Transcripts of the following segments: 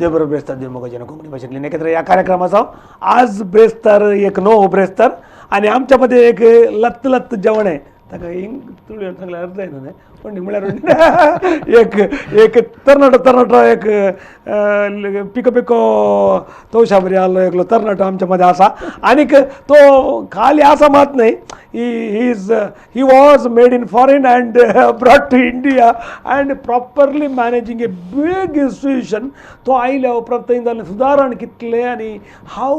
देव बरो ब्रेस्तार देव मोगाचे कोंकणी भाशेंतल्यान एकत्र ह्या कार्यक्रमाचो आज ब्रेस्तार एक णव ब्रेस्तार आनी आमच्या मदें एक लत्त लत्त जेवण आहे ताका इंग तुळयान सांगल्यार अर्थ जायना न्हय पण म्हळ्यार एक एक तरणाटो तरणाटो एक पिको पिको तवशा बरी आहलो एकलो तरणाटो आमच्या मदें आसा आनीक तो खाली आसा मात न्हय he was made in foreign and brought to India and properly managing a big institution. तो आयल्या उपरांत थंय जालें सुदारण कितलें आनी how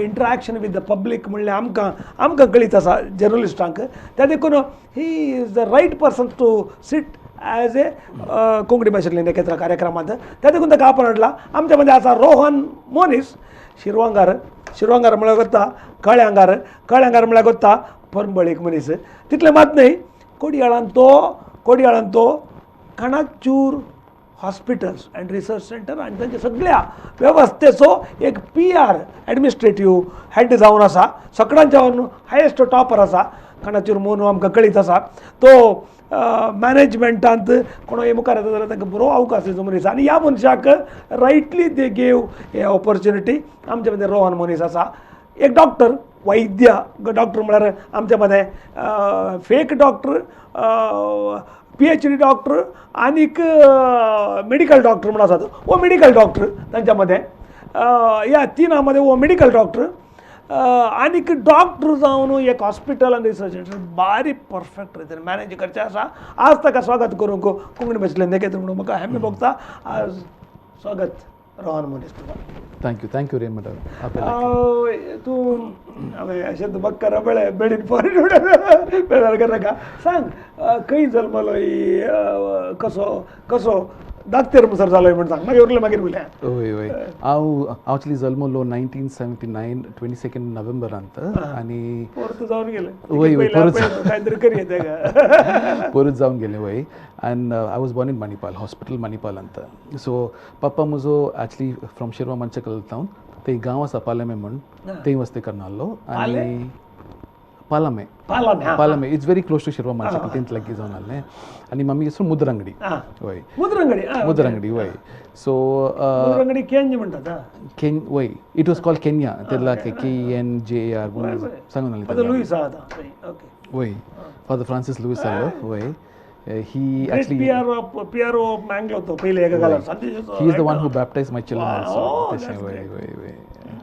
interaction with the public म्हणल्यार आमकां आमकां कळीत आसा जर्नलिस्टांक. त्या देखून he is the right person to sit as a Konkani भाशेंतल्यान एकत्र कार्यक्रमांत. त्या देखून ताका आपण हाडला. आमच्या मदें आसा रोहन मोनीस शिरवांगार. शिरवांगार म्हळ्यार गोत्ता कळ्यांगार, कळ्यांगार म्हळ्यार गोत्ता परंबळ एक मनीस. तितलें मात न्हय कोडयाळान तो कोडयाळान तो Kanachur hospitals and research centre आनी तांच्या सगळ्या वेवस्थेचो एक पी आर एडमिनिस्ट्रेटीव हेड जावन आसा. सगळ्यांच्या हायेस्ट टॉपर आसा काणाचूर मोनू आमकां कळीत आसा. तो मॅनेजमेंटांत कोणूय मुखार येता जाल्यार तांकां बरो अवकाश दिवचो मनीस आनी ह्या मनशाक rightly they gave a opportunity. आमच्या मदें रोहन मनीस आसा एक डॉक्टर, वैद्य डॉक्टर म्हळ्यार आमच्या मदें fake doctor, PhD doctor आनीक मेडिकल डॉक्टर म्हूण आसात. हो मेडिकल डॉक्टर तांच्या मदें ह्या तिनां मदें हो मेडिकल डॉक्टर आनीक डॉक्टर जावन एक हॉस्पिटल आनी रिसर्च सेंटर बारी परफेक्ट रितीन मॅनेज करचें आसा. आज ताका स्वागत करूंक कोंकणी भाशेंतल्यान देखयता म्हणून म्हाका हेम्मे भोगता. आज स्वागत रोहन मनीस तुका. Thank you, thank you Raymond. तूं हांवें अशें तुका करा पळय मेड इन फॉरेन बेजार करनाका. सांग खंय जल्मलो, कसो कसो दाक्तेर मुसर जालो म्हण सांग, मागीर उरलें मागीर उलया. वय वय, हांव एक्चुअली जल्मलो 1979 22 नोव्हेंबरांत आनी परत जावन गेलें. वय वय, परत कांय तरी करी येता परत जावन गेलें. वय, and I was born in Manipal hospital मणिपालांत. सो पप्पा म्हजो एक्चुअली फ्रॉम शिरवा मंचकल टावन, ते गांव आसा पालमे म्हूण, थंय वस्ती करून आहलो. आनी पालमे पालमे it's very close to Shirva Manchakal, थंय लागीं जावन आहलें. आनी मम्मी is from Mudrangadi. वय मुद्रंगडी, मुद्रंगडी वय. सो मुद्रंगडी केंज म्हणटात केन वय, it was called Kenya तेला KNJR सांगून आहलें. लुईस आहा वय, फादर फ्रांसीस लुईस आहलो. वय, he actually PRO of Mangalore तो पहिले एका काळार. He is the one who baptized my children also. वय वय वय,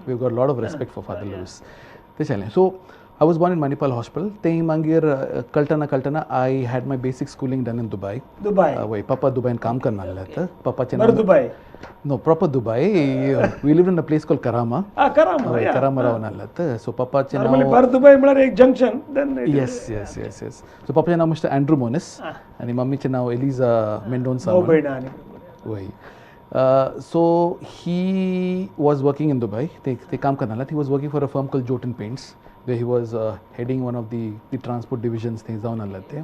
we've got a lot of respect for Father Lewis. तशें. So I was born in Manipal Hospital. ते मागीर कळटना कळटना I had my basic schooling done in Dubai. Dubai. वय, पप्पा दुबयन काम करना आहले. पप्पाचें नांव Dubai? No, proper Dubai. We lived in a place called Karama. Karama. Karama रावन आहले. सो पप्पाचें नांव पर दुबय म्हळ्यार एक junction. Yes yes yes yes. So पप्पाचें नांव मिस्टर एंड्रू मोनिस आनी मम्मीचें नांव एलिजा मेंडोन्सा. वय. So he was working in Dubai. ते काम करना आहले. He was working for a firm called Jotun Paints, where he was heading one of the transport divisions. थंय जावन आहले ते.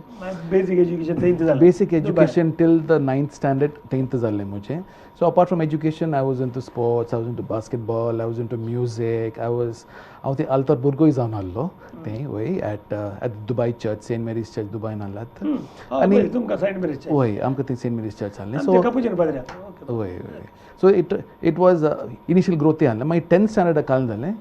Basic education tenth जालें. Basic education till the 9th standard tenth जालें म्हजें. So apart from education I was into sports, I was into basketball, I was into music, I was हांव थंय आल्तार बुरगोय जावन आहलो थंय. वय, at at Dubai church, Saint Mary's church दुबायन आहलात. आनी तुमकां सेंट मेरीज? वय, आमकां थंय सेंट मेरीज चर्च आहलें. सो वय वय, so it it was initial growth आहलें. मागीर 10th standard काल जालें,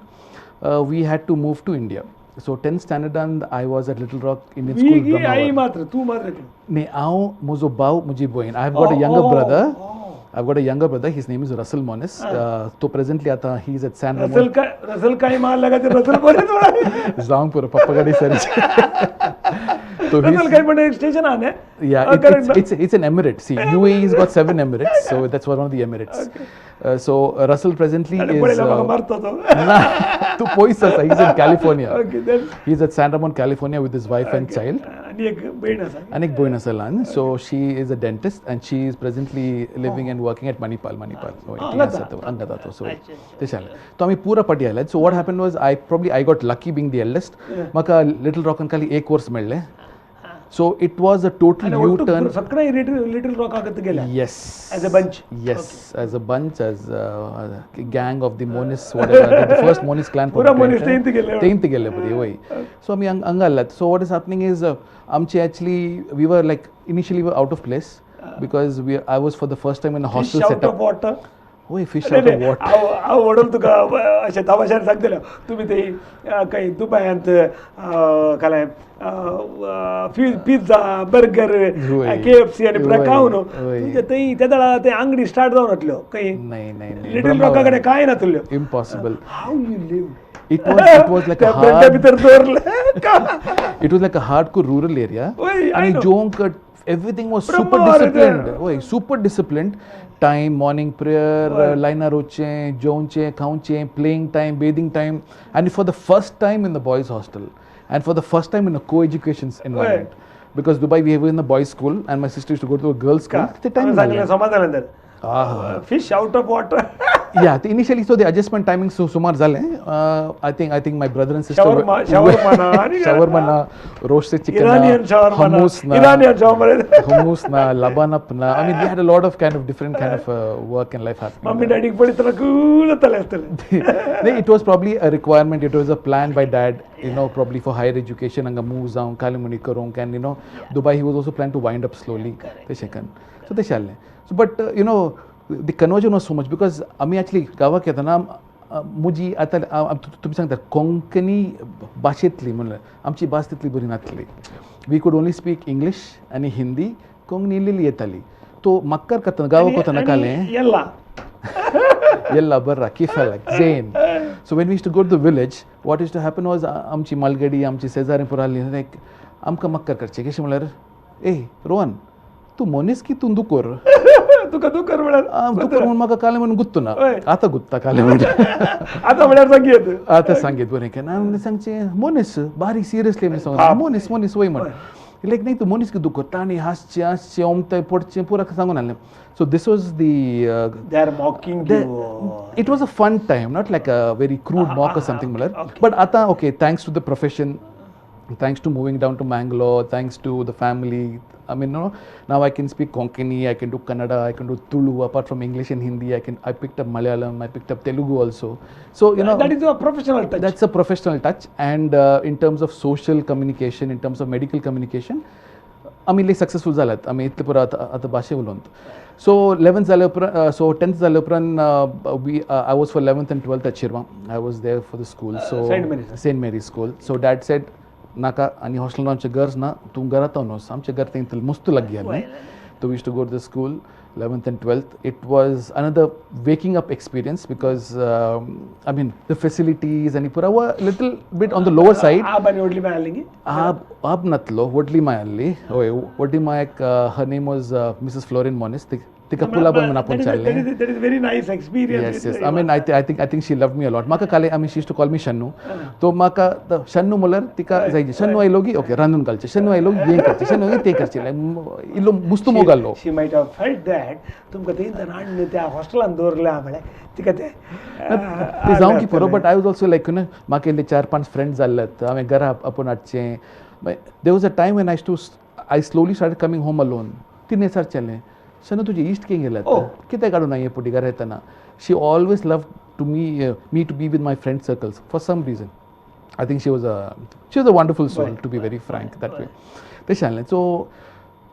we had to move to India. So 10th standard and I was at Little Rock Indian School. आई मात्र तू मात्र न्ही, हांव, म्हजो भाव, म्हजी भयण. I have got a younger brother. I have got a younger brother, his name is Russell Moniz. तो प्रेझेंटली आतां he is at San Ramon. Russell काय मारला का ते रसल मोनिस जावंक पुरो पप्पा कडेन सर. So Russell काय पण एक स्टेशन आहा न्ही? Yeah, it's an emirate. See, UAE has got 7 emirates, so that's one of the emirates. So Russell presently is तू पयस आसा. He's in California. Okay, then he's at San Ramon, California with his wife and child. आनी एक भयण आसा. आनी एक भयण आसा ल्हान. So she is a dentist and she is presently living and working at Manipal. Manipal हांगा जाता. सो तशें जालें. तो आमी पुरा पाटी आयले. So what happened was I probably I got lucky being the eldest. म्हाका लिटल रॉकान खाली एक वर्स मेळ्ळें. So it was a total U-turn. सगळे Little Rock आगत गेले. Yes. As a bunch. Yes, okay. As a bunch, as a gang of the Moniz, whatever. The first Moniz clan. पुरा Moniz tenth गेले. Tenth गेले बरी वय. So आमी हांगा आयल्यात. So what is happening is आमचे actually we were like initially we were out of place because I was for the first time in a hostel Fish setup. Out of water. वय fish out of water. हांव व्हडून तुका अशें तमाशान सांगतलें, तुमी ते खंय दुबायांत कालें pizza burger KFC आनी पुराय खावन न्हू, तुमचे थंय त्या वेळार ते आंगडी स्टार्ट जावन वतल्यो खंय लिटल रॉका कडेन कांय नातल्यो. Impossible. How you live? It was like a hard भितर दवरलें. It was like a hardcore rural area. आनी जेवंक everything was super disciplined. वय, super disciplined. Time, morning prayer, लायनार वचचें, जेवचें, खावचें, प्लेइंग टायम, बेदींग टायम. आनी for the first time in the boys hostel and for the first time in a co education environment. Because Dubai we have in the boys school and my sister used to go to a girls school. ते time समाज जालें तर fish out of water. Yeah, initially so the adjustment timing so सुमार जालें. I think my brother and sister shawarma, shawarma ना, shawarma ना, roasted chicken Iranian na, shawarma na, hummus na, Iranian shawarma, hummus na, labanap na. I mean, we had a lot of kind of different kind of work and life happening. Mummy डॅडीक पळयतना cool जातालें आसतलें. It was probably a requirement. It was a plan by dad, probably for higher education, hanga move जावंक, कालें करूंक, and Dubai he was also planning to wind up slowly. तशें कन्न. So तशें जालें. So but the conversion was so much because आमी actually गांवाक येतना म्हजी आतां तुमी सांगता कोंकणी भाशेंतली म्हणल्यार आमची भास तितली बरी नासली. We could only speak English आनी हिंदी. कोंकणी इल्ली इल्ली येताली. तो मक्कर करतना गांवाक वतना कालें येल्ला Yella barra, kifalak, zain. So when we used to go to the village, what used to happen was आमची मालगडी, आमची शेजारी पुरा लायक आमकां मक्कर करचें. कशें म्हणल्यार, ए रोहन, तूं मनीस की तूं दुकोर? तुका दुकर म्हळ्यार दुकोर म्हणून म्हाका कालें म्हणून गुत्तू ना. हय. आतां गुत्ता कालें म्हणून. आतां म्हळ्यार सांगीत. आतां सांगीत बरें केन्ना आमी सांगचें मनीस बारीक सिरियसली आमी सांगता मनीस मनीस वय म्हण. लायक न्ही तूं मनीस की दुकोर. तांणी हांसचें हांसचें ओमथें पडचें पुरा सांगून हाडलें. So this was the They are mocking you. It was a fun time, not like a very crude mock or something म्हणल्यार. But आतां okay, thanks to the profession, thanks to moving down to Mangalore, thanks to the family, I mean, no, now I can speak Konkani, I can do Kannada, I can do Tulu, apart from English and Hindi. I picked up Malayalam, I picked up Telugu also. So, That is a professional touch. That's a professional touch. And in terms of social communication, in terms of medical communication, आमी इल्ले successful जाल्यात. आमी इतले पुरो आतां आतां भाशे उलोवन. सो इलेवन्थ जाले उपरांत, सो टेंथ जाले उपरांत we I was for 11th and 12th at Shirva. I was there for the school. So Saint Mary's. Saint Mary school. So dad said नाका आनी हॉस्टेलान आमचें गरज ना, तूं घरात वच, आमचें घर थंय मस्त लागीं आसलें. So we used to go to the school 11th and 12th. It was another waking up experience because I mean, the facilities and pura were little bit on the lower side. आब आनी व्हडली माय आसली की? आब आब नातलो, व्हडली माय आसली. हय, व्हडली मायक, her name was Mrs. Florin Monis. तिका पुलाबन म्हणून आपोवन चाललें. That is very nice experience. Yes. I mean, I think she loved me a lot. म्हाका काले, I mean, she used to call me Shannu. तो म्हाका शन्नू म्हणल्यार तिका जायची. शन्नू आयलो की ओके रांदून घालचें, शन्नू आयलो की हें करचें, शन्नू आयलो की तें करचें. लायक इल्लो मुस्त मोग आहलो. She might have felt that तुमकां थंय हाडून त्या हॉस्टेलान दवरल्या म्हळ्यार तिका तें ते जावं की पुरो, but I was also like म्हाका इल्ले चार पांच फ्रेंड्स जाल्लेत, हांवें घरा आपोवन हाडचें. There was a time when I slowly start coming home alone. तिणें विचारचेलें, शन्नू तुजे इश्ट खंय गेल्यात, कित्याक हाडून हे फुटी घरा येतना? She always love to me to be with my friend circles for some reason. I think she was a wonderful soul, to be very frank that way. तशें जालें. सो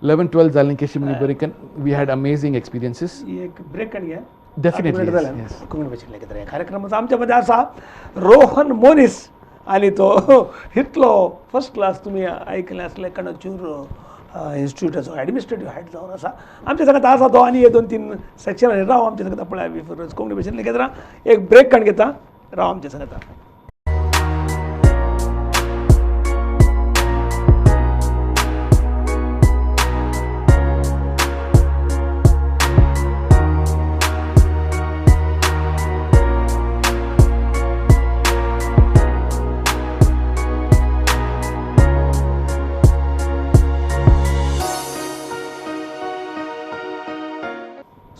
11 12 जालें कशी म्हणून बरें, we had amazing experiences. एक break घ्या. Definitely, yes. Konkani भाशेंतल्या कितें कार्यक्रमाचो आमच्या मध्ये आसा रोहन मोनीस आनी तो इतलो फर्स्ट क्लास तुमी आयकलें आसलें, कणचूर इन्स्टिट्यूटाचो एडमिनिस्ट्रेटीव हेड जावन आसा आमच्या सांगात आसा तो. आनी हे दोन तीन सेक्शन राव आमच्या सांगात पळय. कोंकणी भाशेंतलें घेता एक ब्रेक काण घेता, राव आमच्या सांगात.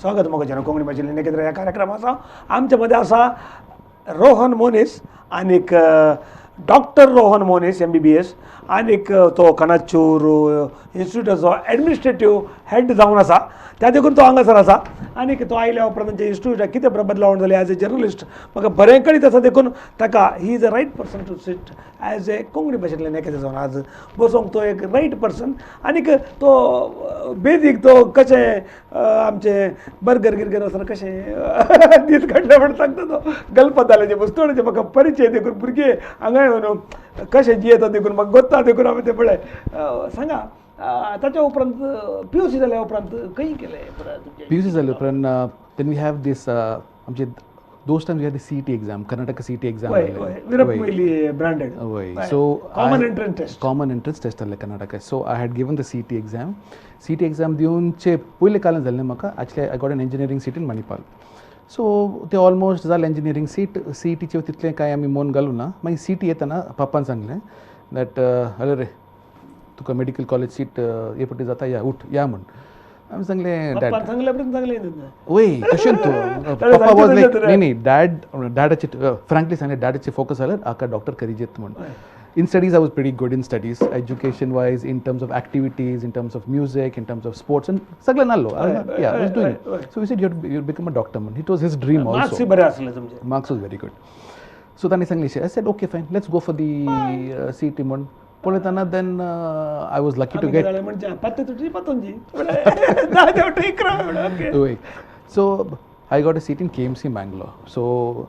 स्वागत मोगाच्यान कोंकणी भाशेंतलें नेकेत्र ह्या कार्यक्रमाचो. आमच्या मध्ये आसा रोहन मोनीस आनीक डॉक्टर रोहन मोनीस MBBS आनीक तो कणाचूर इन्स्टिट्यूटाचो एडमिनिस्ट्रेटीव हेड जावन आसा. त्या देखून तो हांगासर आसा आनीक तो आयल्या उपरांत तांचे इन्स्टिट्यूटाक कितें बदलावण जाली एज ए जर्नलिस्ट म्हाका बरें कळीत आसा. देखून ताका he is a right person to sit as a Konkani भाशेंतल्यान एकें जावन आज बसोंक तो एक रायट पर्सन. आनीक तो बेजीक तो कशें आमचें बर्गर गिर्गर आसतना कशें दीस काडले म्हण सांगता तो गल्पत जालें वस्तू म्हाका परिचय देखून भुरगे हांगा येवन कशें जियेता देखून म्हाका गोत्ता देखून हांवें तें पळय. सांगा ताच्या उपरांत पीयूसी जाल्या उपरांत खंय केलें परत? पीयूसी जाल्या उपरांत then we have this आमचे those times we had the CET exam, Karnataka CET exam. Veerappa Moily branded. So common entrance test. Common entrance test आसलें Karnataka. So I had given the CET exam. CET exam दिवनचे पयले कालन जाल्लें म्हाका. Actually I got an engineering seat in Manipal. So ते almost जालें engineering seat. सीईटीचे तितलें कांय आमी मन घालूं ना. मागीर सीईटी येतना पप्पान सांगलें that अरे रे तुका मेडिकल कॉलेज सीट हे पटी जाता, या उठ या म्हण. आमी सांगलें डॅड वय कशें तूं पप्पा वॉज लायक न्ही न्ही डॅड डॅडाचे फ्रँकली सांगलें डॅडाचे फोकस जाल्यार आका डॉक्टर करिजेत म्हण. In studies I was pretty good in studies, education wise, in terms of activities, in terms of music, in terms of sports and सगळें नाल्लो. Yeah, I was doing it. So he said you become a doctor म्हण. It was his dream also. Marks बरे आसले तुमचे? Marks was very good. So तांणी सांगलें, I said okay fine, let's go for the CET म्हण. पळयतना then I was lucky to get. So I got a seat in KMC Bangalore. So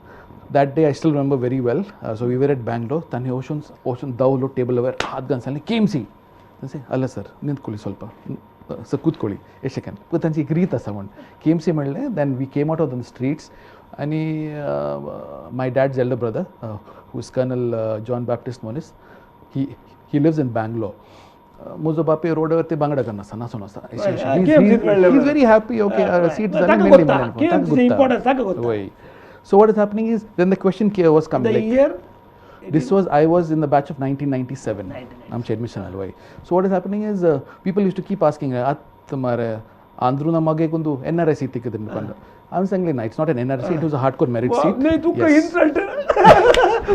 that day I still remember very well. So we were at Bangalore. तांणी वचून वचून दावलो टेबलावर हात घालून सांगलें KMC. तांचे अಲ್ಲ सर निंतಕೊಳ್ಳಿ ಸ್ವಲ್ಪ सर ಕೂತ್ಕೊಳ್ಳಿ ಎಷ್ಟು ಸೆಕೆಂಡ್ तांची एक रीत आसा म्हण KMC म्हणलें. Then we came out of the streets आनी my dad's elder brother who is Colonel John Baptist Moniz, he lives in Bangalore. म्हजो बापूय रोडावर ते बांगडा करना आसा नाचून आसा. He is very happy. Okay seat जाली मेळ्ळी म्हणून. वय. So what is happening is then the question was coming. The year? This was, I was in the batch of 1997. आमचे admission आलो. वय. So what is happening is people used to keep asking आत मारे आंद्रुना मागे Kundu NRI seat तिकत पंड. हांवें सांगलें ना, it's not an NRI seat, it was a hardcore merit seat. नाही तुका insult.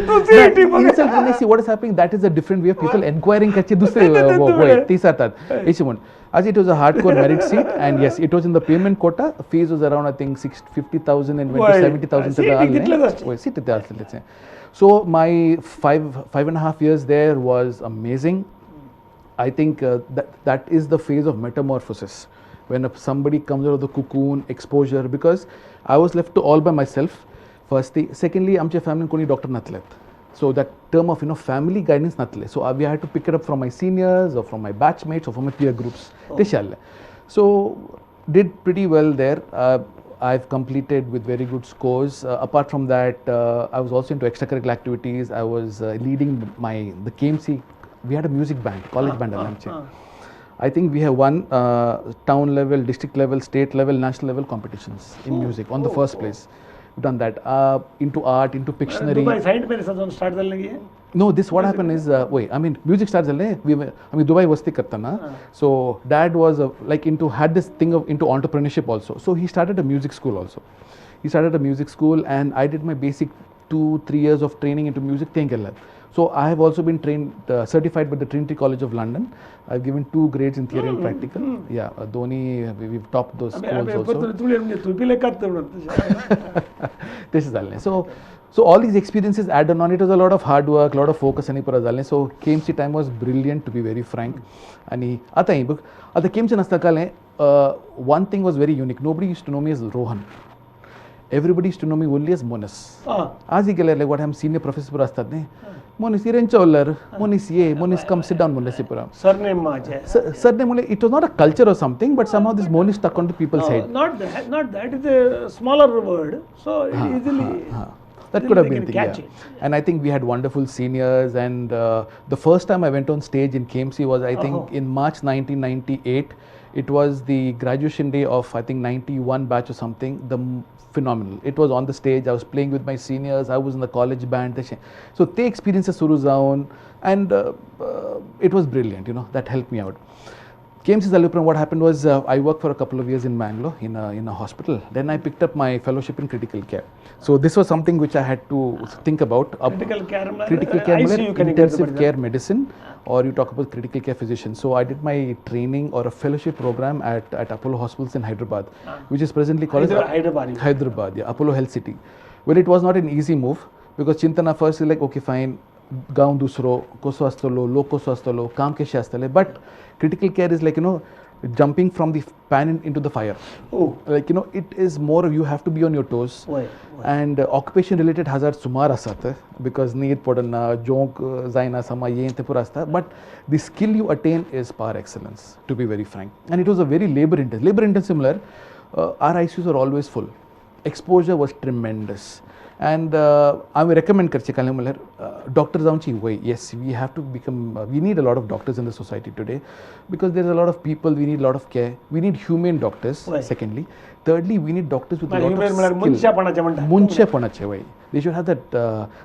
तू CET insult. See what is happening, that is a different way of people enquiring कच्चे दुसरे वय ती जातात अशें म्हण. As it was a hardcore merit seat and yes, it was in the payment quota. Fees was around I think 50,000 and went to 70,000. Seat तितलें आसलें. So my five and a half years there was amazing. I think that is the phase of metamorphosis. When somebody comes out of the cocoon, exposure, because I was left to all by myself, firstly. Secondly, आमच्या family कोणी doctor नातलेत. So that term of, you know, family guidance नातले. So we had to pick it up from my seniors or from my batchmates or from my peer groups. तेशें जालें. So did pretty well there. I've completed with very good scores. Apart from that, I was also into extracurricular activities. I was leading the KMC. We had a music band, college band. I think we have won town level, district level, state level, national level competitions in music on the first place. We've done that. Into art, into Pictionary. Dubai Saint Mary's start जाल्लें? No, this what happened is, wait, I mean, music starts जाल्लें. We were, I mean, Dubai वस्ती करताना. So dad was like into, had this thing of into entrepreneurship also. So he started a music school also. He started a music school and I did my basic 2-3 years of training into music thing. So I have also been trained, certified by the Trinity College of London. I've given 2 grades in theory and practical. Yeah, Dhoni, we've topped those schools also. This is all. So all these experiences added on, it was a lot of hard work, lot of focus and pura जालें. So KMC time was brilliant, to be very frank. And आता आता KMC नासता कालें, one thing was very unique. Nobody used to know me as Rohan. Everybody used to know me only as Monis. आज ही गेले like what I'm senior professor पुरा असतात न्ही, Monis इरेंचो उल्लर, Monis ये, Monis come sit down Monis पुरा. Surname माझे. Surname only, it was not a culture or something, but somehow this Monis stuck onto people's head. Not that, it's a smaller word, so easily. That could have been thing, yeah. And I think we had wonderful seniors and the first time I went on stage in KMC was I think in March 1998. It was the graduation day of I think 91 batch or something. The phenomenal. It was on the stage. I was playing with my seniors. I was in the college band. So they experiences suru zaun and it was brilliant. You know, that helped me out. KMC जाले, what happened was I worked for a couple of years in Bangalore in a hospital. Then I picked up my fellowship in critical care. So this was something which I had to think about. Critical care, critical care, intensive care medicine. Or you talk about critical care physician. So I did my training or a fellowship program at Apollo Hospitals in Hyderabad, which is presently called as Hyderabad. Hyderabad, yeah, Apollo Health City. Well, it was not an easy move because Chintana first is like, okay, fine, गांव दुसरो कसो आसतलो, लोक कसो आसतलो, काम कशें आसतलें, but critical care is like, you know, jumping from the pan into the fire. Like, you know, it is more you have to be on your toes. And occupation related hazard सुमार आसात because न्हीद पडना, जेवंक जायना समा, हें तें पुरो आसता, but the skill you attain is par excellence, to be very frank. And it was a very labour intensive. Labour intensive म्हणल्यार our ICUs are always full, exposure was tremendous. And हांवें रेकमेंड करचें कालें म्हणल्यार doctor जावची वय, yes, we have to become, we need a lot of doctors in the society today because there is a lot of people, we need lot of care, we need humane doctors. Secondly, thirdly, we need doctors with lot of skill. मनशापणाचे म्हणटा, मनशेपणाचे वय, they should have that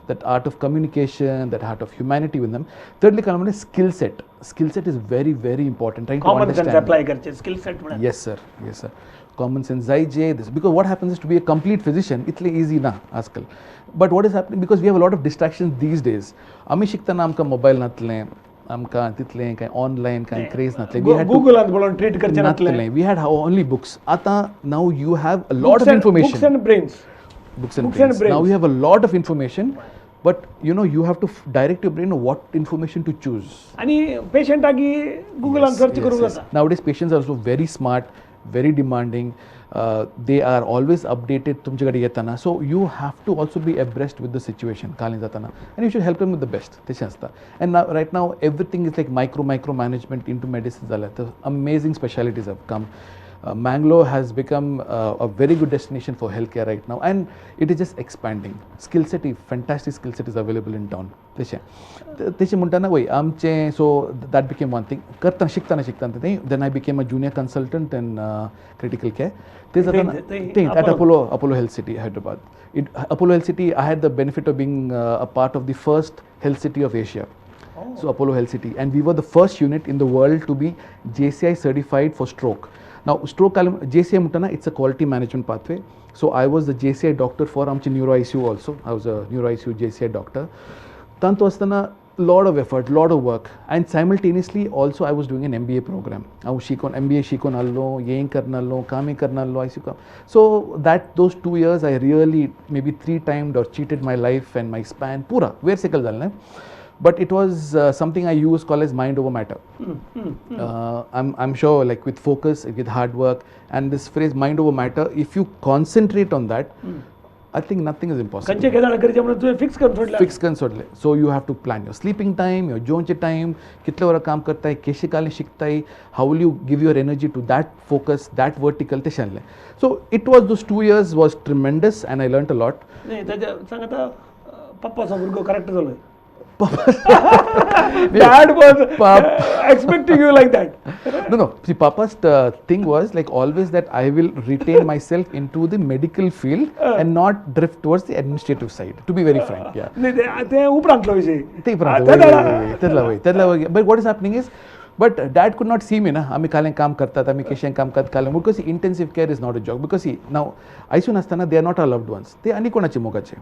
that art of communication, that art of humanity with them. Thirdly, कारण म्हणजे skill set, skill set is very very important. Trying to common sense understand. Apply करचे skill set म्हळ्यार. Yes sir, yes sir, common sense जायजे this, because what happens is to be a complete physician इतलें easy ना आजकाल. But what is happening, because we have a lot of distractions these days. आमी शिकतना आमकां mobile नासलें, आमकां तितलें कांय ऑनलायन कांय क्रेज नासलें. गुगलांत पळोवन ट्रीट करचें नासलें. नासलें, we had only books. आतां now you have a lot of information. Books and brains. Books and Books and brains. Now brains. you have a lot of information, but you know you have to direct your brain on what information to choose. आनी पेशंटाक गुगलान search करूंक जाता. Nowadays patients are also very smart, very demanding. They are always updated तुमचे कडेन येताना. So you have to also be abreast with the situation कालें जाताना, and you should help them with the best. तशें आसता. And now, right now everything is like micro management into medicine जाल्या. The amazing specialities have come. Mangalore has become a very good destination for healthcare right now, and it is just expanding. Skill set, fantastic skill set is available in town. तशें तशें म्हणटना वय आमचें, so that became one thing. करतना शिकतना शिकतना तें, then I became a junior consultant in critical care. तें जाताना तें at Apollo Health City, Hyderabad. It Apollo Health City, I had the benefit of being a part of the first health city of Asia. So Apollo Health City, and we were the first unit in the world to be JCI certified for stroke. Now stroke JCI म्हणटना it's a quality management pathway. So I was the JCI doctor for आमची neuro ICU also. I was a neuro ICU JCI doctor. तांतू आसतना lot of effort, lot of work, and simultaneously also I was doing an MBA program. हांव शिकोन MBA शिकोन आहलो, हें करनासलो, कामय करनासलो, ICU काम. So that those 2 years I really maybe 3 timed or cheated my life and my span पुरा वेर सकयल जालें. But it was something I use called as mind over matter. I'm sure, like with focus, with hard work, and this phrase mind over matter, if you concentrate on that, I think nothing is impossible. खंयचे गजाल करचें म्हणून तुवें fix करून सोडलें. Fix करून सोडलें. So you have to plan your sleeping time, your जेवचे time, कितले वरां काम करताय, केशे कालें शिकताय, how will you give your energy to that focus, that vertical, तशें आहलें. So it was those 2 years was tremendous and I learnt a lot. न्ही ताच्या सांग आतां पप्पाचो भुरगो करेक्ट जालो. Dad was expecting you like that. No, no. See, Papa's thing was like always that I will retain myself into the medical field and not drift towards the administrative side. To be very frank, yeah. ते उपरांतलो विशय. ते उपरांत. But what is happening is, but Dad could not see me na. आमी कालें काम करतात, आमी कशें काम करतात कालें, because intensive care is not a joke. Because see, now ICU नासतना they are not our loved ones. ते आनी कोणाचे मोगाचे.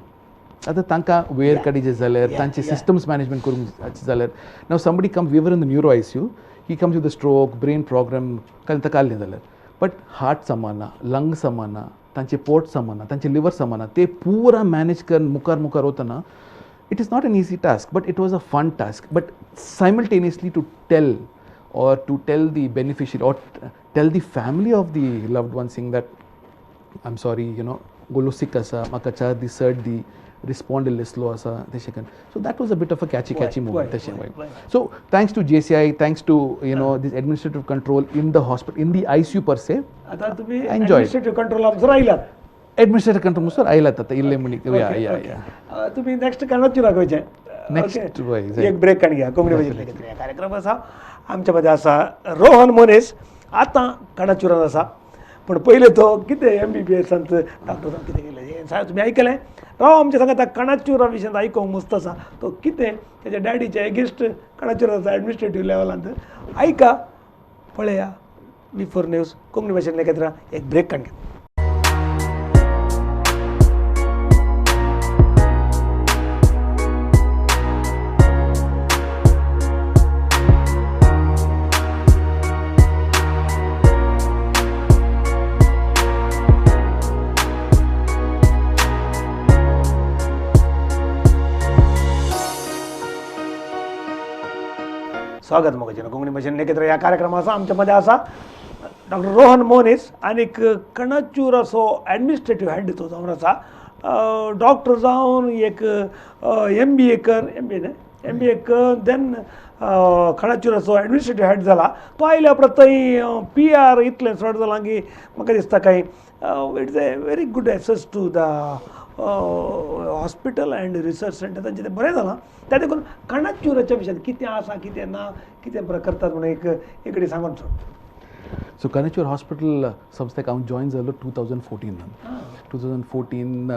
आतां तांकां वेर काडीचे जाल्यार, तांचे सिस्टम्स मॅनेजमेंट करूंक जाल्यार, now somebody comes, we were in the neuro ICU, he comes with a stroke, brain problem, काल ताका काडलें जाल्यार, बट हार्ट समाना, लंग समाना, तांचे पोट समाना, तांचे लिवर समाना, ते पुरा मॅनेज करून मुखार मुखार वतना, it is not an easy task, but it was a fun task. But simultaneously to tell or to tell the beneficiary or tell the family of the loved one saying that I am sorry, you know, गोलो सिक आसा, म्हाका 4 दीस 8 दी, respond इल्ले slow आसा तशें करून. So that was a bit of a catchy movement तशें. So thanks to JCI, thanks to you know this administrative control in the hospital, in the ICU per se. आतां तुमी एडमिनिस्ट्रेटिव्ह कंट्रोल आमसर आयलात. Administrative control मुसर आयलात आतां इल्ले म्हणी. या या तुमी नेक्स्ट काणचुराक वयचें. नेक्स्ट एक ब्रेक काडून घ्या. कोंकणी भाशेंतले कार्यक्रम आसा आमच्या मदें आसा रोहन मोनेस, आतां काणाचुरान आसा, पूण पयलें तो कितें MBBS डॉक्टरान कितें केलें हें तुमी आयकलें. राव आमच्या सांगता काणाचुरा विशयांत आयकोंक मस्त आसा, तो कितें तेच्या डॅडीच्या एगेन्स्ट काणाचुरा आसा एडमिनिस्ट्रेटीव लेवलांत. आयका, पळया V4 news Konkani भाशेंतलें एकत्र. एक ब्रेक काडून घेता. स्वागत मोगाचें कोंकणी भाशेन एकत्र ह्या कार्यक्रमाचो आमच्या मदें आसा डॉक्टर रोहन मोनीस आनीक कणचूर असो एडमिनिस्ट्रेटीव हेड तो जावन आसा. डॉक्टर जावन एक एम बी ए कर, एम बी ए न्हय, एम बी ए कर, देन खणाचुराचो एडमिनिस्ट्रेटीव हेड जाला. तो आयल्या उपरांत थंय पी आर इतलें चड जालां की म्हाका दिसता कांय it's a very good access to the hospital and research centre. तांचें तें बरें जालां. त्या देखून कणाचुराच्या विशयान कितें आसा, कितें ना, कितें बरें करतात म्हणून एक एक सांगून सोड. सो कनेचूर हॉस्पिटल संस्थेक हांव जॉयन जालो 2014नान, 2014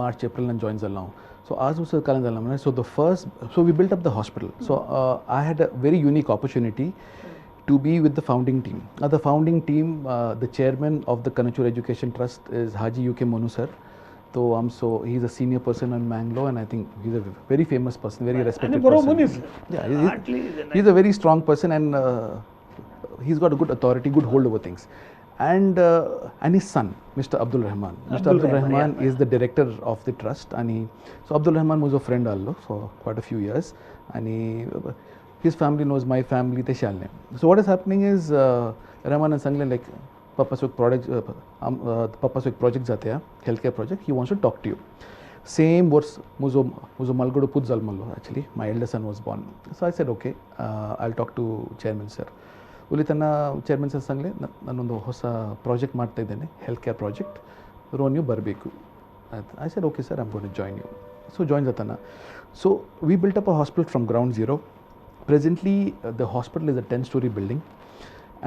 मार्च एप्रिलान जॉयन जालो हांव. सो आज वचत काल्यान जाला म्हणल्यार, so the first, so we built up the hospital. So I had a very unique opportunity to be with the founding team. Now, the founding team, the chairman of the Kanachur Education Trust is Haji U.K. Monu sir. So he's a senior person in Mangalore, and I think he's a very famous person, very respected बरो person. मनीस. Yeah, Hardly he's a very strong person, and he's got a good authority, good hold over things. And his son, Mr. Abdul Rahman. Mr. Abdul Abdul Rahman, Rahman is the director of the trust. And he, so Abdul Rahman was a friend also for quite a few years. And he, his family knows my family. तेशें आहलें. So what is happening is Rahmanan सांगलें लायक पप्पाचो एक product, पप्पाचो एक project जाता, health care project, he wants to talk to you. Same वर्स म्हजो मालगडो पूत जालो म्हणलो, actually my elder son was born. So I said, "Okay, I talk to chairman sir." ಉಲಿತನ chairman sir सांगले, ನಾನೊಂದು ಹೊಸ ಪ್ರಾಜೆಕ್ಟ್ ಮಾಡ್ತಾ ಇದ್ದೇನೆ, ಹೆಲ್ತ್ ಕೇರ್ ಪ್ರಾಜೆಕ್ಟ್, ರೋ ನೀವು ಬರಬೇಕು. I said, "Okay sir, I'm gonna join you." So join ಜಾತಾನ. So we built up a hospital from ground zero. Presently, the hospital is a 10-story building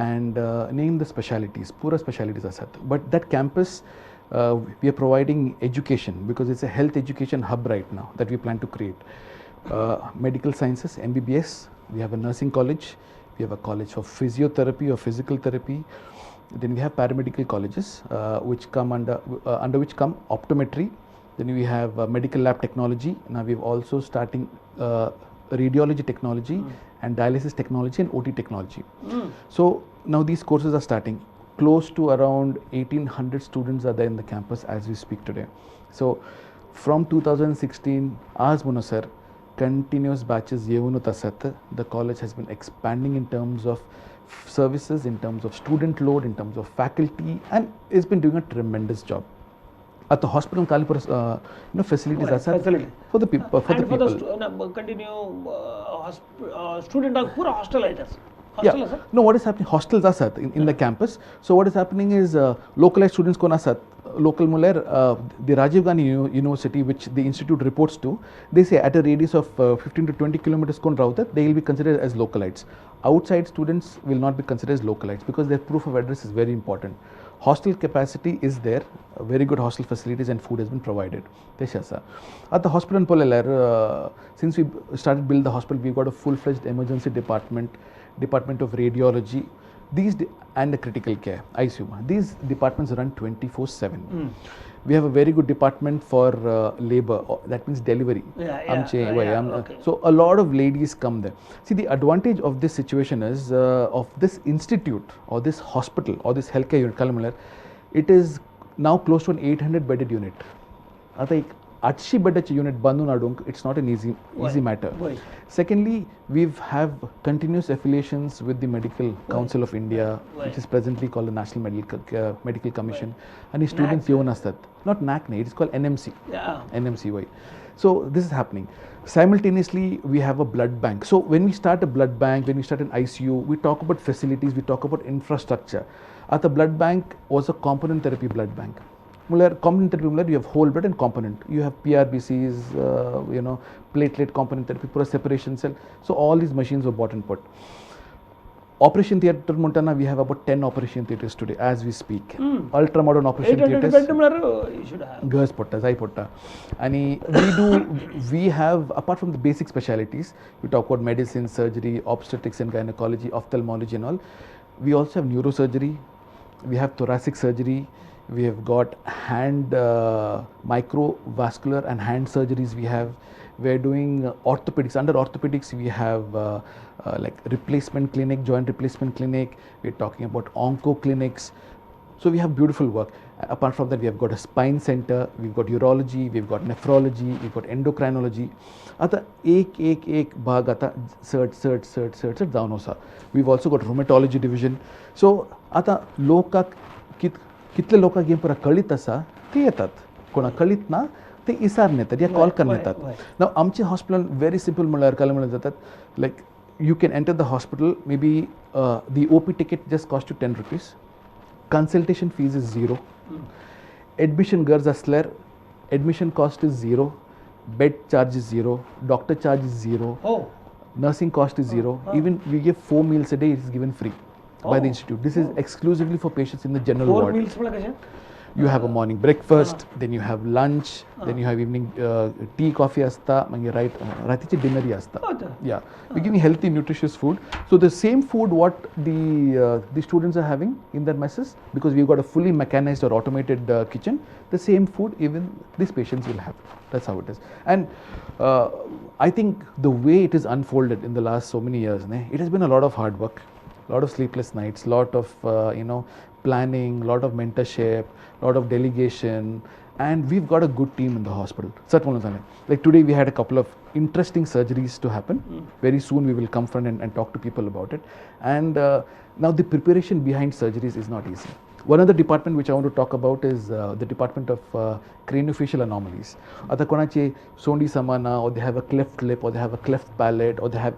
and name the specialities, pura specialities asat. But that campus, we are providing education because it's a health education hub right now that we plan to create. Medical sciences, MBBS, we have a nursing college, we have a college for physiotherapy or physical therapy. Then we have paramedical colleges which come under which come optometry. Then we have medical lab technology. Now we've also starting radiology technology and dialysis technology and OT technology. So now these courses are starting. Close to around 1800 students are there in the campus as we speak today. So from 2016, आज म्हणून sir, continuous batches येऊनच आसात. The college has been expanding in terms of services, in terms of student load, in terms of faculty, and it's been doing a tremendous job. At the hospital, Kalipur, facilities आसात facility. For the people. For the And for the people. Continue student पुरा hostel आहे. Hostel आसा. No, what is happening? Hostels आसात in the campus. So what is happening is localized students कोण आसात, local म्हणल्यार the Rajiv Gandhi University, which the institute reports to, they say at a radius of 15 to 20 kilometers कोण रावतात, they will be considered as localites. Outside students will not be considered as localites because their proof of address is very important. Hostel capacity is there, very good hostel facilities and food has been provided. तशें आसा. आतां hospital पळयल्यार, since we started build the hospital, we got a full fledged emergency department, department of radiology, these and the critical care ICU. These departments run 24/7. We have a very good department for labor, or that means delivery. आमचे वय, so a lot of ladies come there. See, the advantage of this situation is of this institute or this hospital or this healthcare unit, काय म्हणल्यार it is now close to an 800 bedded unit. आता एक 800 बेडाचे unit बांदून हाडूंक it's not an easy matter. Secondly, we have continuous affiliations with the Medical Council of India, which is presently called the National Medical Commission. आणि students येऊन असतात. Not NAAC नाही, it is called NMC. NMC Y. So this is happening. Simultaneously, we have a blood bank. So when we start a blood bank, when we start an ICU, we talk about facilities, we talk about infrastructure. At the blood bank was a component therapy blood bank. म्हणल्यार component therapy म्हणल्यार you have whole blood and component. You have PRBCs, platelet component therapy, pura separation cell. So all these machines were bought and put. Operation theatre म्हणटाना we have about 10 operation theatres today as we speak. Ultra modern operation 800 theatres. Bed म्हणल्यार you should have. गरज पडटा, जाय पडटा. आनी we have, apart from the basic specialities, we talk about medicine, surgery, obstetrics and gynecology, ophthalmology and all, we also have neurosurgery, we have thoracic surgery, we have got hand microvascular and hand surgeries we have. We are doing orthopedics. Under orthopedics, we have like replacement clinic, joint replacement clinic. We are talking about onco clinics. So we have beautiful work. Apart from that, we have got a spine center, we've got urology, we've got nephrology, we've got endocrinology. आतां एक एक एक भाग आतां चड चड चड चड चड जावन आसा. We've also got rheumatology division. So आतां लोकांक कितले लोकांक हें पुरा कळीत आसा ते येतात, कोणाक कळीत ना ते इसार येतात या कॉल करून येतात. नाव आमचे हॉस्पिटल व्हेरी सिंपल म्हणल्यार काय म्हणल्यार जातात, like you can enter the hospital, maybe the OP ticket just cost you 10 rupees, consultation fees is 0, admission गरज आसल्यार admission cost is 0, bed charge is 0, doctor charge is 0, nursing cost is 0. Even we give 4 meals a day, it is given free by the institute. This is exclusively for patients in the general ward. 4 meals म्हळ्यार कशें? You have a morning breakfast, then you have lunch, then you have evening tea, coffee asta, मागीर रातीचे डिनरय asta. Yeah, we giving healthy, nutritious food. So the same food what the students are having in their messes, because we've got a fully mechanized or automated kitchen, the same food even these patients will have. That's how it is. And I think the way it is unfolded in the last so many years, it has been a lot of hard work, lot of sleepless nights, lot of planning, lot of mentorship, lot of delegation, and we've got a good team in the hospital. Like today we had a couple of interesting surgeries to happen. Very soon we will come front and talk to people about it. And now the preparation behind surgeries is not easy. One other department which I want to talk about is the department of craniofacial anomalies. Ata konache sondi samana, or they have a cleft lip, or they have a cleft palate, or they have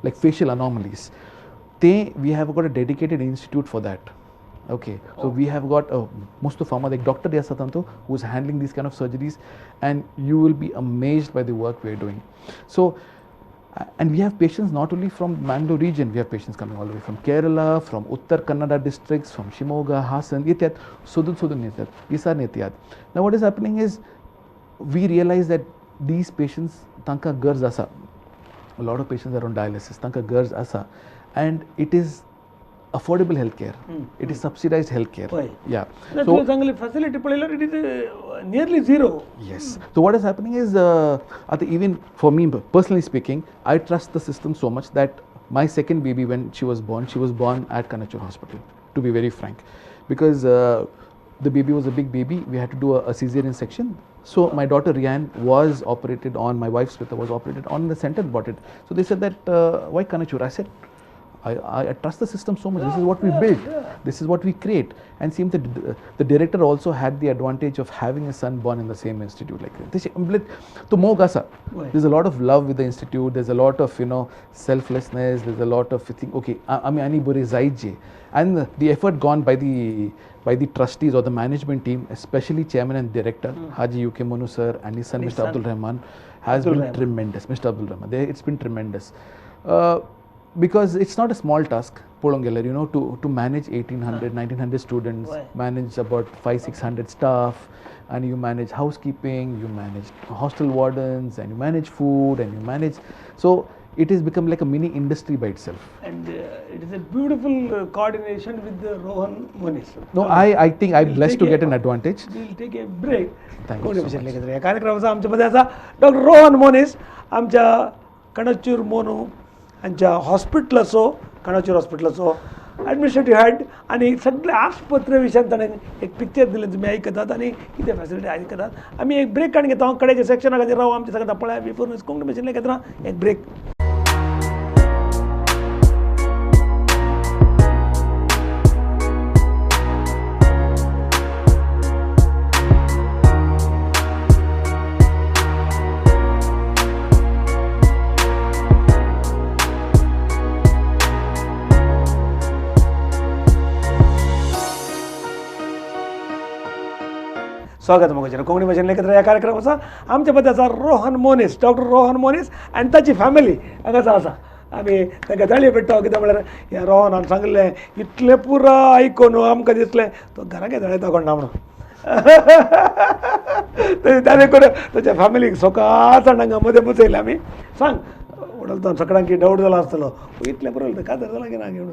like facial anomalies. We have got a dedicated institute for that. Okay, so we have got Mustafa, like Dr. Yasatanto, who is handling these kind of surgeries, and you will be amazed by the work we are doing. So, and we have patients not only from Mangalore region, we have patients coming all the way from Kerala, from Uttar Kannada districts, from Shimoga, Hassan, Ityat, Sudun Sudun Ityat, Isar Nityat. Now what is happening is, we realize that these patients, tanka garz asa, a lot of patients are on dialysis, tanka garz asa, and it is affordable healthcare. It is subsidized healthcare. Yeah. So facility it is nearly zero. Yes. So what is happening is, even for me personally speaking, I trust the system so much that my second baby, when she was born at Kanachur Hospital, to be very frank, because the baby was a big baby. We had to do a cesarean section. So my daughter Rianne was operated on, my wife Smita was operated on the center, bought it. So they said that, why Kanachur? I said, I trust the system so much. This is what we built. This is what we create. And seems that the director also had the advantage of having a son born in the same institute. Like this, there's a lot of love with the institute. There's a lot of selflessness. There's a lot of think. Okay, and the effort gone by the trustees or the management team, especially chairman and director Haji U.K. Monu sir and his son Mr. Abdul Rahman, has been tremendous. Mr. Abdul Rahman, it's been tremendous. Because it's not a small task, to manage 1800, 1900 students, manage about 500-600 staff, and you manage housekeeping, you manage hostel wardens, and you manage food, and you manage. So it has become like a mini industry by itself. And it is a beautiful coordination with the Rohan Moniz. No, I think I'm blessed to get an advantage. We'll take a break. Thank you so much. कार्यक्रमाचा आमच्यामध्ये असा doctor Rohan मोनीस, आमच्या कणचूर मोनू हांच्या हॉस्पिटलाचो, कणचूर हॉस्पिटलाचो administrative head, आनी सगळे आस्पत्रे विशयान ताणें एक पिक्चर दिलें, तुमी आयकतात आनी कितें फॅसिलिटी आयकतात. आमी एक ब्रेक काडून घेता, कडेचे सेक्शना खातीर राव आमच्या सगळ्या पळया बिफोर कोंकणी भाशेन घेतना एक ब्रेक. स्वागत मोगाचें कोंकणी भाशेन एकत्र ह्या कार्यक्रमाचा आमच्या पद्याचा रोहन मोनीस, डॉक्टर रोहन मोनीस आनी ताची फॅमिली हांगासर आसा. आमी तांकां ताळयो पेट्टा, कितें म्हळ्यार ह्या रोहनान सांगलें इतलें पुरा आयकून आमकां दिसलें तो घराक जाळयता कोण ना म्हणून. ताणें करून ताच्या फॅमिलीक सकाळच्यान हांगा मदें बसयलें आमी. सांग उडलता सगळ्यांक डावट जाला आसतलो इतलें पुरो काजर जाला की ना म्हणून,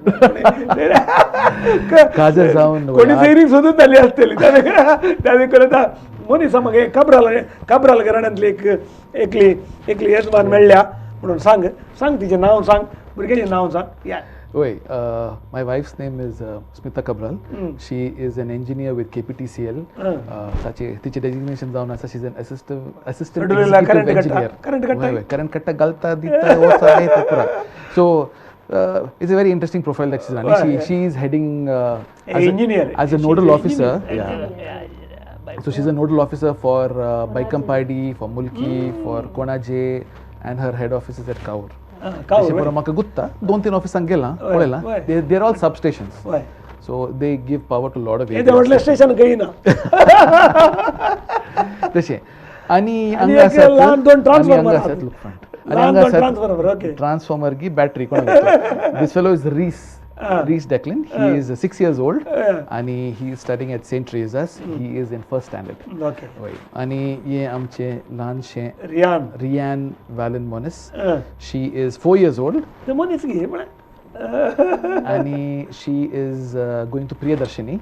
काजर जावन कोणी सैरीक सोदून जाली आसतली. त्या करून आतां मनीस म्हाका काब्राल काब्राल घराण्यांतली एक एकली एकली येजमान मेळ्ळ्या म्हणून सांग, सांग तिचें नांव सांग, भुरग्याचें नांव सांग. या वय, my wife's name is Smita Cabral. She is an engineer with KPTCL. ताचे तिचे डेजिग्नेशन जावन आसा, she is an assistant executive engineer. Current कट्टा घालता दिता वचा येता पुरा. So it's a very interesting profile that she's running. She is heading as a nodal officer. Yeah. So she's a nodal officer for Baikampadi, for Mulki, for Konaje, and her head office is at Kaur. Kaur. म्हाका गुत्ता दोन तीन ऑफिसांक गेला पळयला, they are all sub stations. So they give power to lot of areas. व्हडलें station खंय ना तशें. आनी हांगा आसात दोन ट्रान्सफॉर्मर ट्रान्सफॉर्मर की बॅटरी कोण. This fellow is Reese Declan. He is 6 years old and he is studying at St. Teresa's. He is in first standard. Okay. आणि ये आमचे ल्हानशे Rian Valen Moniz. She is 4 years old. ते मोनीस घे म्हळ्यार. आणि she is going to Priyadarshini.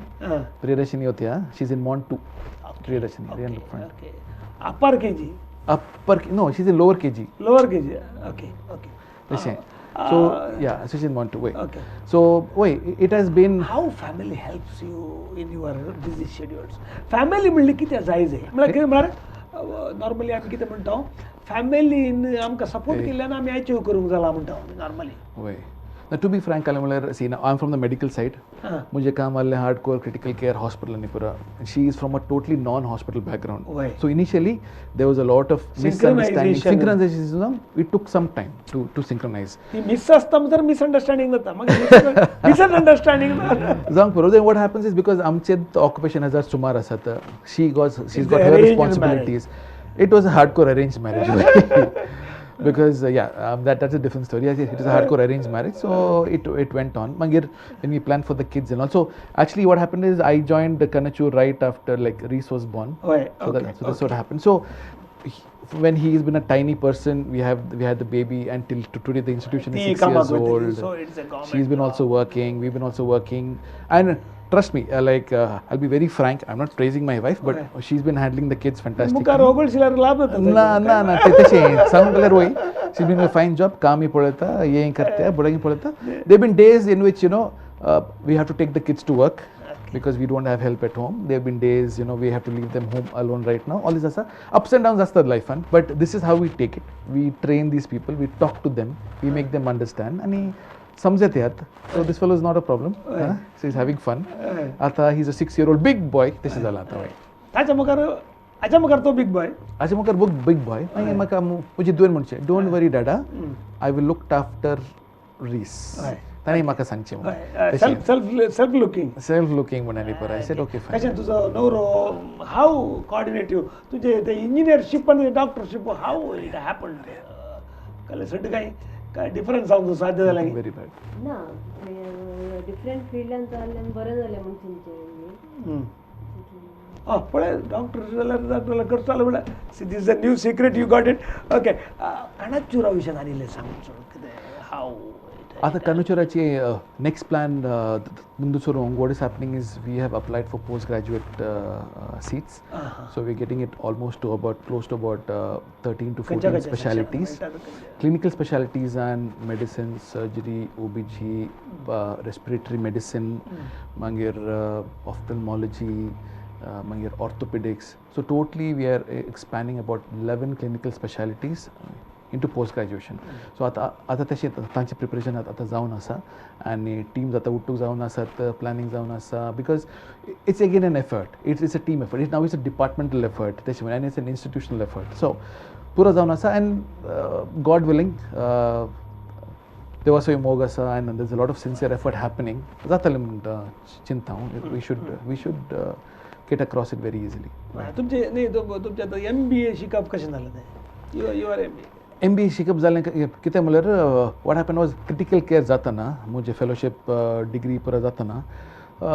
Priyadarshini होत्या. She is in Mont 2. Priyadarshini. Rian look front. Okay. Upper KG. Upper, no, she's in lower KG. Lower KG. Okay, okay. तशें. So yeah, so she's in Mont 2. Wait. Okay. So wait, it has been. How family helps you in your busy schedules? Family म्हणली कितें जाय जाय म्हळ्यार कितें म्हळ्यार normally आमी कितें म्हणटा फॅमिलीन आमकां सपोर्ट केल्ल्यान आमी अचीव करूंक जाला म्हणटा नॉर्मली. वय. Now, to be frank, see, now I'm from the medical side. मुझे काम वाले hardcore critical care hospital ani pura. She is from a totally non-hospital background. So initially there was a lot of misunderstanding. Synchronization. It took some time to synchronize. Miss asta matar misunderstanding nata. Misunderstanding. Zang pura. Then what happens is because amche occupation hazar sumar asata. She's got her responsibilities. Marriage. It was a hardcore arranged marriage. Because that's a different story. It is a hardcore arranged marriage, so it went on. Mangir, when we planned for the kids and also, actually what happened is I joined the Kanachur right after like Reese was born. Oh, yeah. So, okay. So that's what happened. So when he's been a tiny person, we had the baby until today the institution is 6 years old. So it's a government She's been also working. We've been also working, and trust me, I'll be very frank. I'm not praising my wife, but she's been handling the kids fantastically. Na na na. She's been doing a fine job. Kaami podata, ye karte, bodangi podata. There have been days in which we have to take the kids to work because we don't have help at home. There have been days we have to leave them home alone right now. All these are ups and downs. That's the life, but this is how we take it. We train these people. We talk to them. We make them understand. And so this fellow is not a problem. So he's having fun. Atha, he's a 6-year-old big boy. This is Alata. Acha big boy. Acha big boy. Don't worry, Dada. I will look after Reese. Tane maka sangche. Self looking. Self looking manani par. I said okay fine. Kashe tujo navro how coordinate you? Tuje the engineership and the doctorship, how it happened? Kale sed kai difference जावंक साध्य जालें. Very bad. ना different फिल्डान जाल्ल्यान बरें जालें म्हूण चिंतचें. पळय डॉक्टर जाल्यार डॉक्टर करतालो म्हळ्यार see this a new secret you got it. Okay, कानाचुरा विशयान आनी इल्लें सांग कितें हाव. आतां कानाचुराची next plan Mundu what is happening is we have applied for post graduate seats. So we are getting it almost to about close to about 13 to 14 specialities. Clinical specialities and medicine, surgery, OBG, respiratory medicine, मागीर ophthalmology, मागीर orthopedics. So totally we are expanding about 11 clinical specialities into post graduation. So आतां तशें तांचें preparation आतां जावन आसा आनी teams आतां उट्टूक जावन आसात, प्लॅनिंग जावन आसा, because it's again an effort. It's a team effort. It now it's a departmental effort तशें म्हणून, आनी it's an institutional effort. So पुरो जावन आसा एंड गॉड विलींग देवाचोय मोग आसा and there is a lot of sincere effort happening. जातलें म्हणटा चिंता हांव. We should get across it very easily. तुमचें न्ही, तुमचें आतां MBA शिकप कशें जालें तें? You are MBA. MBA शिकप जालें कितें म्हणल्यार what happen was critical care जातना म्हजें फेलोशीप डिग्री पुरो जातना,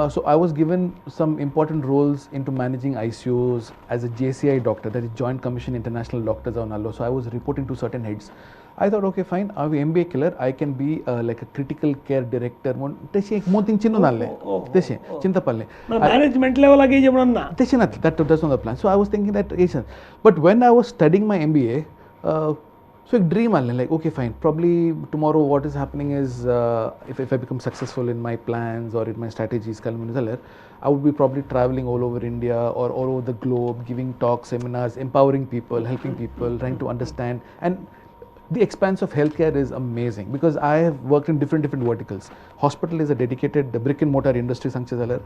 so I was given some important roles into managing ICUs as a JCI doctor, that is joint commission international doctor जावन आहलो. So I was reporting to certain heads. I thought okay fine, हांवें MBA केल्यार I can be like a critical care director म्हूण तशें एक मोतीन चिंतून आहलें, तशें चिंतप आहलें. मॅनेजमेंट लेवलाक येयचें म्हणून ना, तशें ना, that that's not the plan. So I was thinking that but when I was studying my MBA, so एक ड्रीम आहलें, like okay fine, probably tomorrow what is happening is if I become successful in my plans or in my strategies काल म्हणून जाल्यार I would be probably travelling all over India or all over the globe, giving talks, seminars, empowering people, helping people, trying to understand. And the expanse of healthcare is amazing because I have worked in different verticals. Hospital is a dedicated brick and mortar industry सांगचें जाल्यार.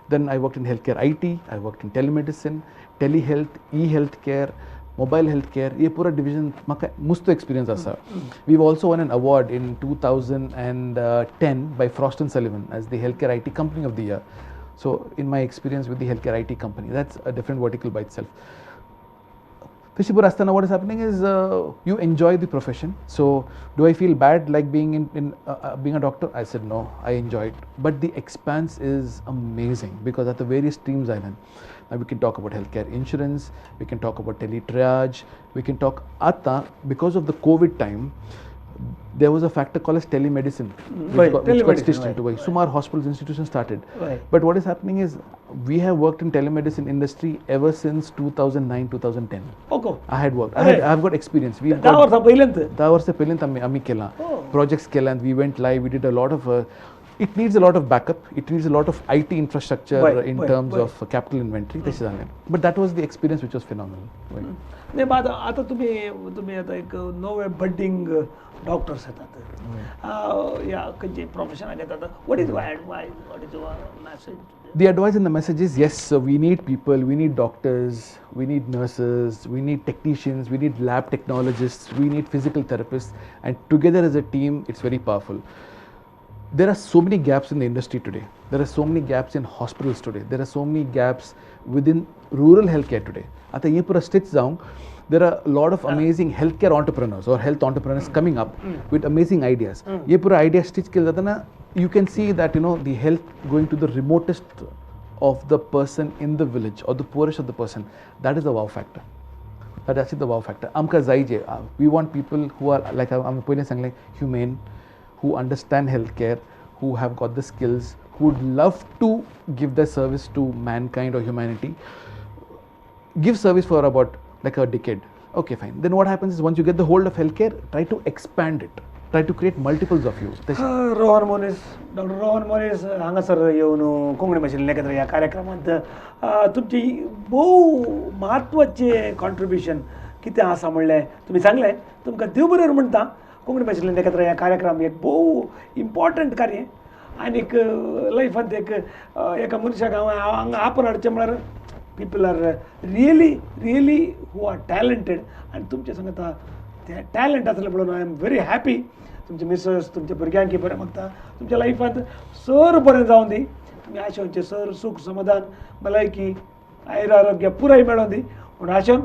Then I worked in healthcare IT, I worked in telemedicine, telehealth, e-healthcare, mobile healthcare. ये पूरा division म्हाका मस्त experience आसा. We've also won an award in 2010 by Frost and Sullivan as the healthcare IT company of the year. So in my experience with the healthcare IT company, that's a different vertical by itself. तशी बरं आसतना what is happening is you enjoy the profession. So do I feel bad like being in being a doctor? I said no, I enjoy it. But the expanse is amazing because at the various streams आयल्यान. Now we can talk about healthcare insurance, we can talk about teletriage, we can talk आतां because of the COVID time there was a factor called as telemedicine, which got stitched into. Sumar hospitals, institutions started. But what is happening is we have worked in telemedicine industry ever since 2009, 2010. Okay. I had worked. I have got experience. We've got 10 वर्सां पयलींत आमी केलां. Projects केल्यात. We went live. We did a lot of. It needs a lot of backup. It needs a lot of IT infrastructure in terms of capital inventory. But that was the experience which was phenomenal. नाही, आतां तुमी आतां एक नवे बड्डींग doctors येतात ह्या खंयचे प्रोफेशनाक येतात, what is advice, what is your message? The advice and the message is yes, we need people, we need doctors, we need nurses, we need technicians, we need lab technologists, we need physical therapists, and together as a team, it's very powerful. There are so many gaps in the industry today. There are so many gaps in hospitals today. There are so many gaps within rural healthcare today. आता ये पूरा stitch जाऊं, there are a lot of amazing healthcare entrepreneurs or health entrepreneurs coming up with amazing ideas. ये पूरा idea stitch केलं जाता ना, you can see that you know the health going to the remotest of the person in the village or the poorest of the person. That is the wow factor. That is actually the wow factor. आमकां जायजे, we want people who are like आमी पयलीं सांगलें, humane, who understand healthcare, who have got the skills, who would love to give their service to mankind or humanity. Give service for about like a decade. Okay, fine. Then what happens is once you get the hold of healthcare, try to expand it. Try to create multiples of you. Rohan Monis, Dr. Rohan Monis हांगासर येवन कोंकणी भाशेन एकत्र ह्या कार्यक्रमांत तुमची भोव म्हत्वाचें contribution कितें आसा म्हणलें तुमी सांगलें, तुमकां देव बरें म्हणटा. कोंकणी भाशेंतल्यान एकत्र ह्या कार्यक्रम एक भोव इम्पॉर्टंट कार्य आनीक लायफांत एक एका मनशाक हांव हांगा आपोवन हाडचें म्हळ्यार people are really really who are talented आनी तुमचे सांगता ते टॅलंट आसलें म्हणून I am very happy. तुमचे मिसर्स तुमच्या भुरग्यांकी बरें मागता, तुमच्या लायफांत सर बरें जावं दी, तुमी आशेवचें सर सूख समाधान भलायकी आयर आरोग्य पुराय मेळों दी म्हूण आशेवन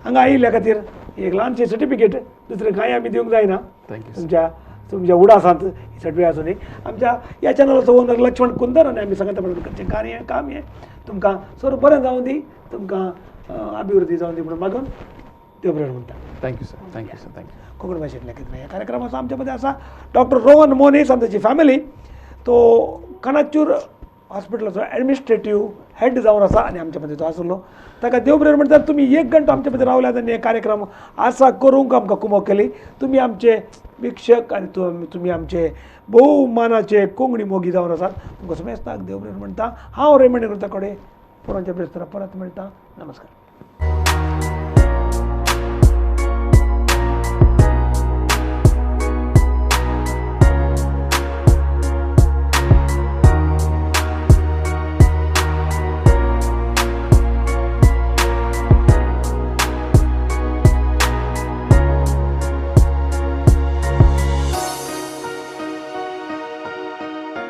हांगा आयिल्ल्या खातीर एक ल्हानशें सर्टिफिकेट, दुसरें कांय आमी दिवंक जायना. तुमच्या तुमच्या उडासांत ही सर्टिफिकेट आसूं दी. आमच्या ह्या चॅनलाचो ओनर लक्ष्मण कुंदर आनी आमी सांगता म्हणून करचें कार्य काम हें तुमकां सर बरें जावं दी, तुमकां अभिवृद्धी जावं दी म्हणून मागून देव बरें म्हणटा. Thank you sir, thank you sir, thank you. Konkani भाशेंतल्या एकत्र ह्या कार्यक्रमाचो आमच्या मदें आसा डॉक्टर रोहन मोनीस आनी ताची फॅमिली. तो कनाचूर हॉस्पिटलाचो एडमिनिस्ट्रेटीव हेड जावन आसा आनी आमच्या मदें तो आसलो. ताका देव बरें म्हणटा. तुमी एक घंटो आमच्या मदें रावल्यात आनी हे कार्यक्रम आसा करूंक आमकां कुमक केली. तुमी आमचे वीक्षक आनी तुमी आमचे भोव मानाचे कोंकणी मोगी जावन आसात. तुमकां समेस्ताक देव बरें म्हणटा. हांव रेमंड करता कडेन पुरांच्या ब्रेस्तारा परत मेळटा. नमस्कार.